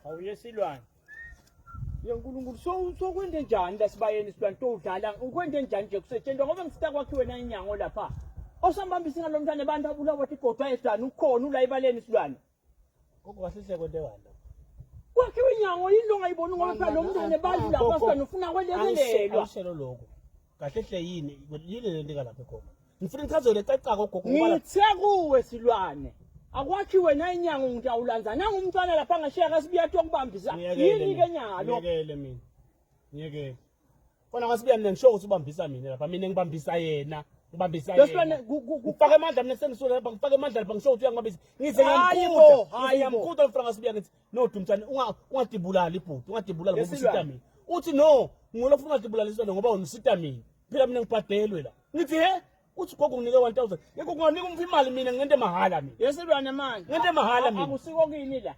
Awuyesilwane. Ye Nkulunkulu so sokwente njani la sibayeni silwane towudlala ukwente njani nje kusetshenzwa ngoba ngisita kwakhiwe na inyango lapha. Osambambisa ngalo mntwana abantu abulawa tigodwa esilwane ukhona ula ebaleni silwane. Gogo kahle hle kwentekani la? Kwakhiwe inyango yini longayiboni ngoba phela lo mntwana abantu lapha silwane ufuna kwelekelelwa. Angishelo lokho. Kahle hle yini yini le nto lapha gogo? Ngifuna inchazelo ecacako gogo ngoba Ngithe kuwe silwane. Akwakhiwe na inyango ngitawulandza nangumntwana lapha ngashiya kasibuya tokubambisa. Yini ke nyalo? Ngiyekele mina. Ngiyekele. Kona kasibuya mina ngisho ukuthi ubambisa mina lapha mina ngibambisa yena. Ngibambisa yena. Lesilwane Ngifake amandla mina sengisuka lapha ngifake amandla lapha ngisho ukuthi uyangibambisa. Ngize Hayi bo, ngiyamkhuda. hayi Ngize bo. ngiyamkhuda ngifuna ngasibuya ngithi no Dumtshane unga ungatibulali ibhuti ungatibulali ngoba Lesilwane. usita mina. Uthi no ngulo ofuna ungatibulali silwane ngoba unisita mina. Phela mina ngibhadelwe la. Ngithi he uthi gogo nginike 1000. Yebo kunganika umphi imali mina ngente mahhala mina. Yesilwane manje. Ngente mahhala mina. Akusiko kini la.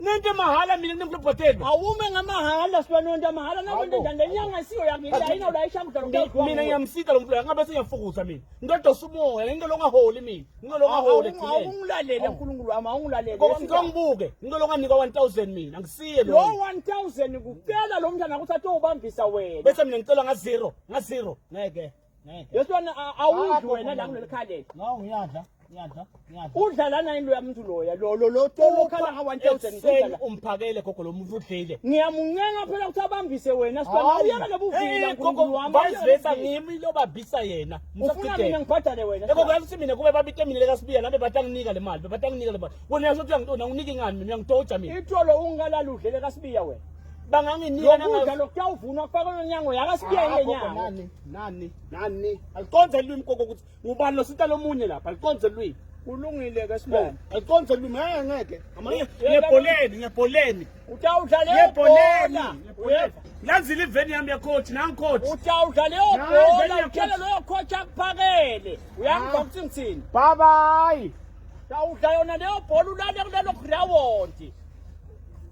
Ngente mahhala mina ngimlobhadelwe. Awume ngamahala silwane wenta mahala nakwente njani le nyanga isiyo yakini la ayina la isha kudla Mina ngiyamsita lo mfula ngabe sengiyafukusa mina. Ngidosa umoya ngeke longaholi mina. Ngeke longaholi ekugcineni. Awungilalele uNkulunkulu wami awungilalele. Gogo ngicela ngibuke. Ngeke longanika 1000 mina angisiye Lo lo. 1000 kucela lo mntana ukuthi atowubambisa wena. Bese mina ngicela nga zero, nga zero. Ngeke. Ngeke. Yesilwane awudli wena la kuleli khaleli. No ngiyadla, ngiyadla, ngiyadla. Udla lana yini loya muntu loya lo lo lo lo khala nga 1000 Ekuseni udla. umphakele gogo lo muntu udlile. Ngiyamuncenga phela ukuthi abambise wena silwane awuyeke lobuvila Eh, gogo uNkulunkulu wami. vice versa ngimi lobabisa yena. Ufuna mina ngibhadale wena. Yebo kwazi ukuthi mina kube babite mina lekasibiya nabe batanginika le mali, bebatanginika le mali. Wena uyasho ukuthi uyangitona, unginike ngani mina uyangitoja mina. Itholo ungalala udlele kasibiya wena. Banganginika Lokudla lokuyawuvunwa kufakwe lonyango yakasibiya ile nyango. Nani nani nani aliqonde lwimi gogo ukuthi ngubani lo sita lomunye lapha aliqonde lwimi. Kulungile ke silwane. Aliqonde lwimi ngeke ngeke. Ngebholeni ngebholeni. Utawudla leyo bhola. Ngebholeni. Lanzile iveni yami ya coach nangu coach. Utawudla leyo Hayi, bhola vele utshele loyo coach akuphakele. Uyangiva ukuthi ngithini? Bye bye. Utawudla yona leyo bhola ulale kulelo ground.